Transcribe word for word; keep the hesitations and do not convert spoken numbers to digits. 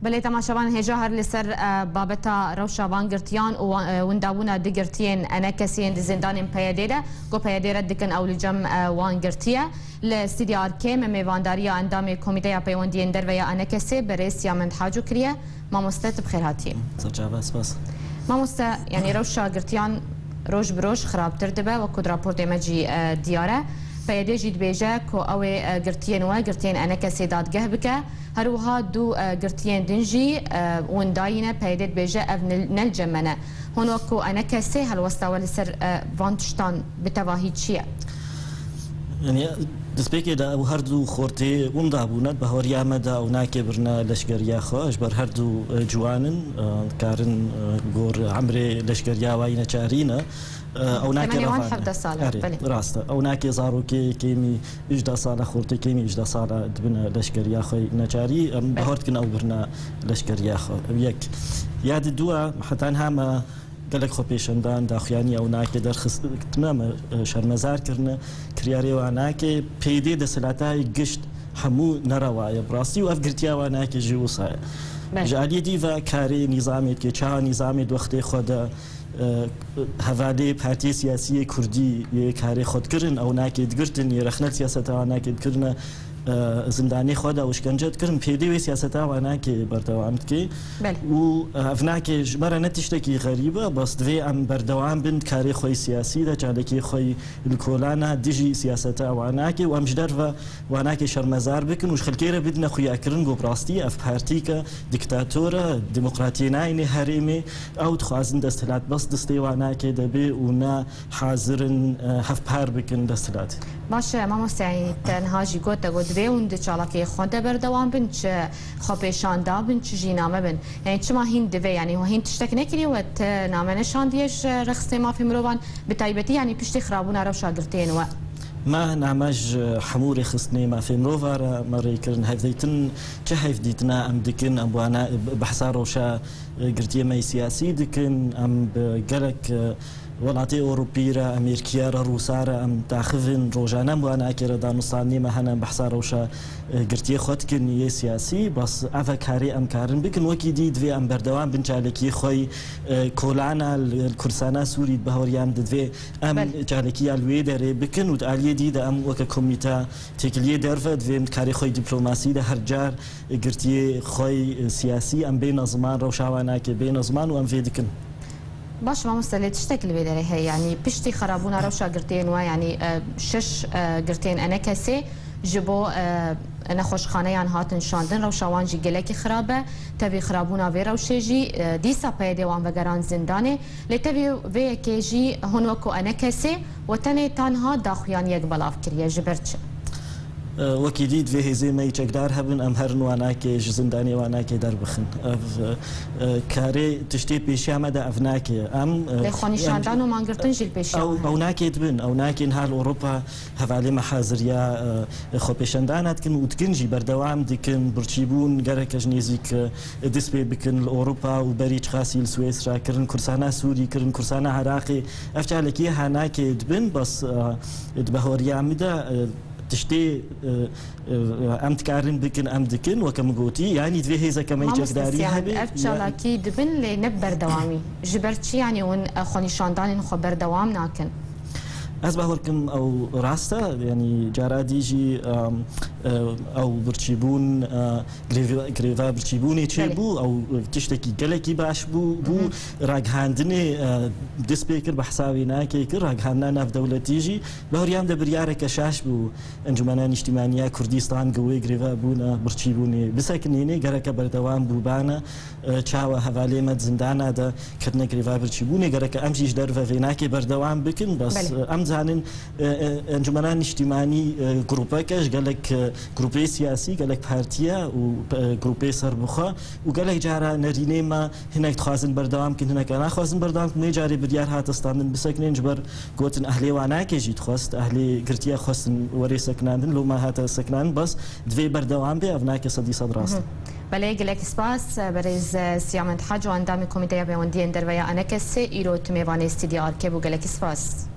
Belê, temaşevan, hêja her li ser, e, babeta rewşa van girtiyan û wa-, e, windabûna du girtiyên enekesiyên di zindanên P Y D'ê de, ku P Y D red dikin ew li cem, e, wan girtiye. Li stûdya Arkê me mêvandariya endamê Komîteya Peywendiyên Derve ya enekesê, berêz Siyamend Haco kiriye. Mamoste, tu bi xêr hatiyê. Serçava, spas. Mamoste, yanî rewşa girtiyan roj bi roj xirabtir dibe, wekû di raportê me jî, e, diyar e. P Y D jî dibêje ku ew ê, e, girtiyên we, girtiyên enekesê dadgeh bike. Her wiha du, e, girtiyên din jî, e, windayî ne, P Y D dibêje ev nil-, ne li cem me ne. Hûn wek ku enekesê helwesta we li ser, e, van tiştan bi tevahî çi ye? Yanî, destpêkê de ew her du xortê winda bûne, di bahoriya me de ew nake birine leşgeriya xwe, ji ber her du, e, ciwan in, e, dikarin, e, gor emrê leşgeriya wayî neçarî ne. E, ew nake Temenê wan revane. Hevdeh sal e, Erê, belê. Rast e. Ew nake zarokê kêmî hejda sala, xortê kêmî hejda sala dibine leşkeriya xwe neçarî. Em Belê. Bahor dikin ew birine leşkeriya xwe. Ev yek. Ya di dua, heta niha me gelek xwepêşandan, daxuyanî ew nake derxistine, me, e, şermezar kirine. Kiryarê wan nake, P Y D desthilata gişt hemû nerewa ye bi rastî û ev girtiya wan nake jî wisa ye. Belê. Ji aliyê dî ve karê nîzamê dike, çawa nîzamê di wextê xwe de, e, hevalê partiyê siyasî yê kurdî yê karê xwe dikirin, ew nake digirtin, yê rexne li siyaseta wan nake dikirine, e, zindanê xwe de û şkence dikirin, P Y D wê siyaseta wan nake berdewam dike. Belê. Û, e, ev nake ji me re ne tiştekî xerîb e, bes divê em berdewam bin di karê xwe yê siyasî de, çalakiyê xwe yê li kolana dijî siyaseta wan nake û em ji derve wan nake şermezar bikin û ji xelkê re bidine xuyakirin ku bi rastî ev partîke diktator e, demokratiyê nayêne herêmê, ew dixwazin desthilat bes destê wan nake de bê û ne hazir in, e, hevpar bikin desthilatê. Baş e, mamoste, yanî te niha jî got, te got divê hûn di çalakiyê xwe de berdewam bin, çi xwepêşanda bin, çi jî name bin. Yanî çima hîn divê, yanî hîn tiştek nekiriye we, te name neşandiye ji rexistê mafê mirovan, bi taybetî yanî piştî xirabûna rewşa girtiyên we? Me name ji hemû rêxistinê mafê mirova re me rê kirin. Hevdîtin, çi hevdîtina em dikin, em wana behsa rewşa, e, girtiyê me yê siyasî dikin, em bi gelek, e, welatê Ewropî re, Amerîkiya re, Rûsa re em daxivin, rojane em wana kê re danûstandinê me hene, em behsa rewşa, e, girtiyê xwe dikin yê siyasî, bas ev e karê em karin bikin, wekî dî divê em berdewam bin çalakiyê xwe yî, e, kolana li, li Kurdistana Sûrî di bahoriya em de divê em Belê. Çalakiya li wê derê bikin û di aliyê dî de em weke komîta têkiliyê derve divê em di karê xwe yî dîplomasî de her car, e, girtiyê xwe yî, e, siyasî em bêne ziman, rewşa wan nake bêne ziman û em vê dikin. Baş, mamoste, lê tiştek li vê derê heye, yanî piştî xerabûna rewşa girtiyên we, yanî, e, şeş, e, girtiyên enekesê ji bo, e, nexweşxaneyan hatin şandin, rewşa wan jî gelekî xirab e. Tevî xirabûna vê rewşê jî, e, dîsa P Y D wan vegerand zindanê. Lê tevî vê yekê jî hûn wekû enekesê we tenê tanha daxuyaniyek belav kiriye. Ji ber çi? E, wekî dî divê hêzê me yî çekdar hebin, em herin wan nake ji zindanê wan nake derbixin. Ev, e, e, karê tiştê pêşiya me de ev nake. Em, e, Lê xwenîşandan em, û mangirtin jî li pêşiya ew, me hene. Ew nake dibin, ew nake niha li Ewropa hevalê me haziriya, e, xwepêşandana dikin û dikin jî berdewam dikin. Birçîbûn gereke ji nêzîk, e, dest pê bikin li Ewropa û berî çiqasî li Swêsra kirin, Kurdistana Sûrî kirin, Kurdistana Iraqê. Ev çalakiyê ha nake dibin, bes, e, di bahoriya min de, e, tiştê, e, e, em dikarin bikin, em dikin, weke min gotî, yanî divê hêzeke me yê Mamoste çekdarî Siyamet, hebe. Ev çalakî dibin, lê ne bi berdewamî. Ji ber çi, yanî hûn, e, xwenîşandanên xwe berdewam nakin? Ez bawer kim ew rast e, yanî cara dî jî, em, e, ew birçîbûn, e, grêv-, grêva birçîbûnê çêbû, Belê. Ew tiştekî gelekî baş bû, bû Hı hı. ragihandinê, e, dest pê kir, behsa wê nake kir, ragihandina navdewletî jî. Bahoriya min de biryareke şaş bû. Encûmena Nîştîmaniya Kurdîstan gi wê grêva bûna birçîbûnê bisekinêne, gereke berdewam bûbane. E, çawa hevalê me di zindana de ketine grêva birçîbûnê, gereke em jî ji derve vê nake berdewam bikin. Bes, Belê. e, em zanin, e, e, Encûmena Nîştîmanî, e, grûpeke ji gelek, e, grûpê siyasî, gelek partiye û, e, grûpê serbixwe û gelek cara nerînê me hinek dixwazin berdewam bikin, hinek naxwazin berdewam bikin. Wê carê biryar hate standin bisekinên, ji ber gotin ehlê wan nake jî dixwest, ehlê girtiye xwestin werê sekinandin, loma hate sekinandin, bes divê berdewam bê, ev nake sedî sed rast. Mhm. Belê, gelek spas, berêz Siyamend Haco, endamê Komîteya Peywendiyên Derve ya enekesê, îro tu mêvanê Stûdya Arkê bû, gelek spas.